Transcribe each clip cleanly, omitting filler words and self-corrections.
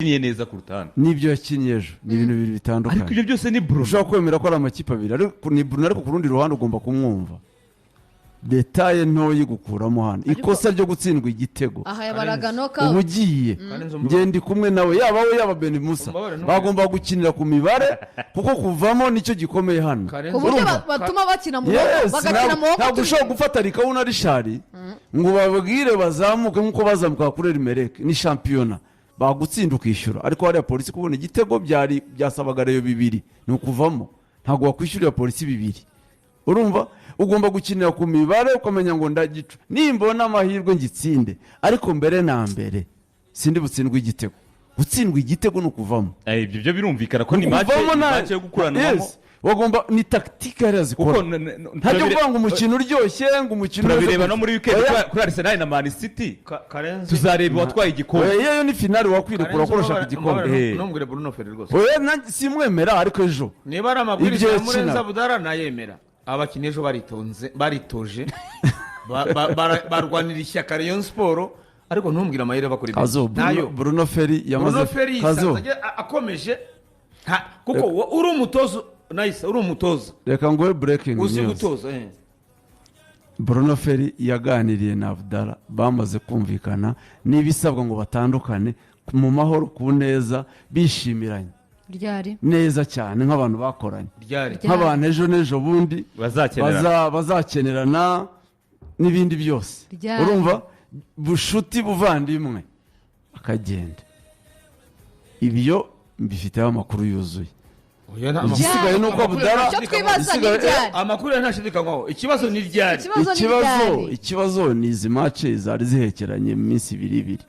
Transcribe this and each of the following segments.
Yakinnye neza kuruta hano. N'ibyo yakinnye ejo ni ibintu bibiri bitandukanye. Ariko ibyo byose ni Bruno. Ushobora kwemera ko ari amakipe abiri, ariko ni Bruno. Ariko ku rundi ruhande ugomba kumwumva, détail ntoya igukuramo hano ikosa ryo gutsindwa igitego. Aha yabaraga Uba knockout. ugiye. Karenzo. Ngenda kumwe nawe, yaba we, yaba Ben Musa. Umbabarire, Bagomba gukinira ku mibare, kuko kuvamo nicyo gikomeye hano. Karenzo. Ku buryo Urumva? batuma bakina mu maboko, Yes, bagakina mu maboko. ntabwo ushobora gufata Rikawu na Richard ngo babwire bazamuke nk'uko bazamuka kuri Al Merreikh. Ni shampiyona, bagutsinda ukishyura. Ariko hariya Polisi kubona igitego byari byasabaga Rayon bibiri, ni ukuvamo. Ntabwo wakwishyurira Polisi bibiri. Urumva, ugomba gukinira ku mibare, ukamenya ngo ndagica, nimbona amahirwe ngitsinde, ariko mbere na mbere sindi butsindwe igitego. Gutsindwa igitego ni ukuvamo. Ibyo byo birumvikana ko ni match Kuvamo match yo gukuranwamo. Yes, bagomba, ni tactique hariya Kuko zikora. Ntabyo kuvuga ngo umukino uryoshye, ngo umukino turabireba no muri weekend Oya. kuri Arsenal na Man City. Karenzi. Tuzareba uwatwaye igikombe. Oya, iyo ni finale wakwirekura Karenzi, ko urashaka igikombe. umbabarire, ntumbwire Bruno Ferry rwose. Oya, nanjye simwemera, ariko ejo Niba ari amabwiriza ibyo ya Murenzi yakina. Abudara, nayemera. Abakinnyi ejo baritonze, baritoje, barwanira ishyaka Rayon Sport, ariko ntumbwire amayeri ava kuri Kazo. benshi. Ntayo. Bruno Ferry yamaze Bruno Ferry Kazo. yisanze akomeje kuko uri umutoza nayise, uri umutoza Reka nguhe breaking uzi news. gutoza. Bruno Ferry yaganiriye na Abdallah, bamaze kumvikana n'ibisabwa ngo batandukane mu mahoro, ku neza, bishimiranye. Ryari? Neza cyane, nk'abantu bakoranye. Ryari? Ryari? Nk'abantu ejo n'ejo bundi bazakenera. Bazakenerana n'ibindi byose. Ryari? Urumva, bushuti, buvandimwe, akagenda. Ibyo mbifiteho amakuru yuzuye. Oya, Igisigaye ni uko Abudara Icyo twibaza ni ryari. Amakuru ya ntashidikanywaho, ikibazo ni ryari. Ikibazo ni Ikibazo ryari. Ikibazo ni izi match zari zihekeranye mu minsi ibiri ibiri.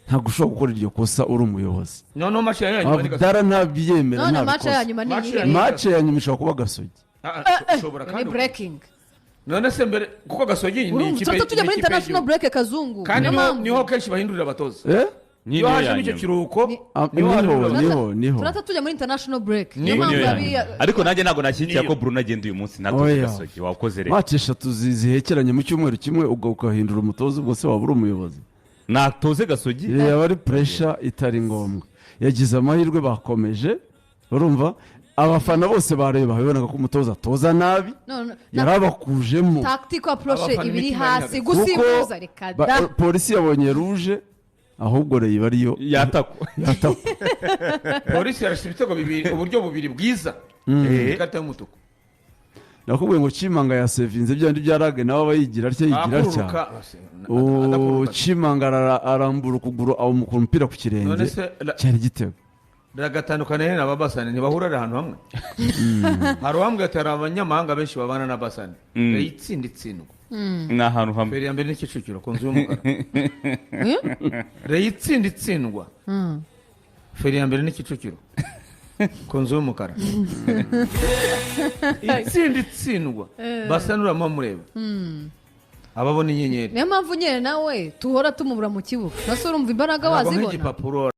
Ntabwo ushobora gukora iryo kosa uri umuyobozi. Noneho match ya nyuma ni Gasogi. Abudara ntabyemera. None match Ntabikoze. ya nyuma ni Match iyihe? ya nyuma. Match ya nyuma ishobora kuba Gasogi. Ah, ah, ushobora Ni kandi breaking. None se mbere, kuko Gasogi ni Urumva ikipe turahita tujya ni muri ikipe international y'igihugu. break, Kazungu. Kandi Niyo niho mpamvu. niho kenshi bahindurira abatoza. Eh? Ni Iyo niyo hajemo ya icyo nyuma. kiruhuko, Ah, niho niho hahindurira. niho. Turahita tujya muri international break, niyo Niyo mpamvu ya nyuma. Ariko nanjye ntabwo nashyigikira Niyo. ko Bruno agenda uyu munsi natoze Oya. Gasogi wakoze rero. Match eshatu zihekeranye mu cyumweru kimwe, ubwo ukahindura umutoza, ubwo se waba uri umuyobozi? Natoze Gasogi. Yaba ari pressure itari ngombwa. Yagize amahirwe bakomeje. Urumva, abafana bose bareba, babonaga ko umutoza atoza nabi. No, no, Yarabakujemo. Tactical approach Abafana ibiri imitima iri hasi. hagati. Gusimbuza, reka da. Polisi yabonye rouge, ahubwo Rayon iba ariyo yatakwa. Yatakwa. Polisi yarashe ibitego bibiri, uburyo bubiri bwiza, ikarita y'umutuku. Nakubwiye ngo Chimanga yasevinze bya bindi bya rage, nawe aba yigira atya, yigira atya. Akururuka, adakururuka. Chimanga arambura ukuguru, awumukura umupira ku kirenge. None se Cyari igitego. Biragatandukana na Basane, ntibahurira ahantu hamwe. Hari uwambwira ati hari abanyamahanga benshi babana na Basane. Itsinda itsindwa. Ni ahantu hamwe. Feri ya mbere ni Kicukiro ku nzu y'umukara. Rayon itsinda itsindwa, feri ya mbere ni Kicukiro ku nzu y'umukara. Itsinda itsindwa, Basane uramo mureba ababona inyenyeri. Niyo mpamvu nyine nawe tuhora tumubura mu kibuga. Nase urumva imbaraga Ntabwo wazibona? nk'igipapuro.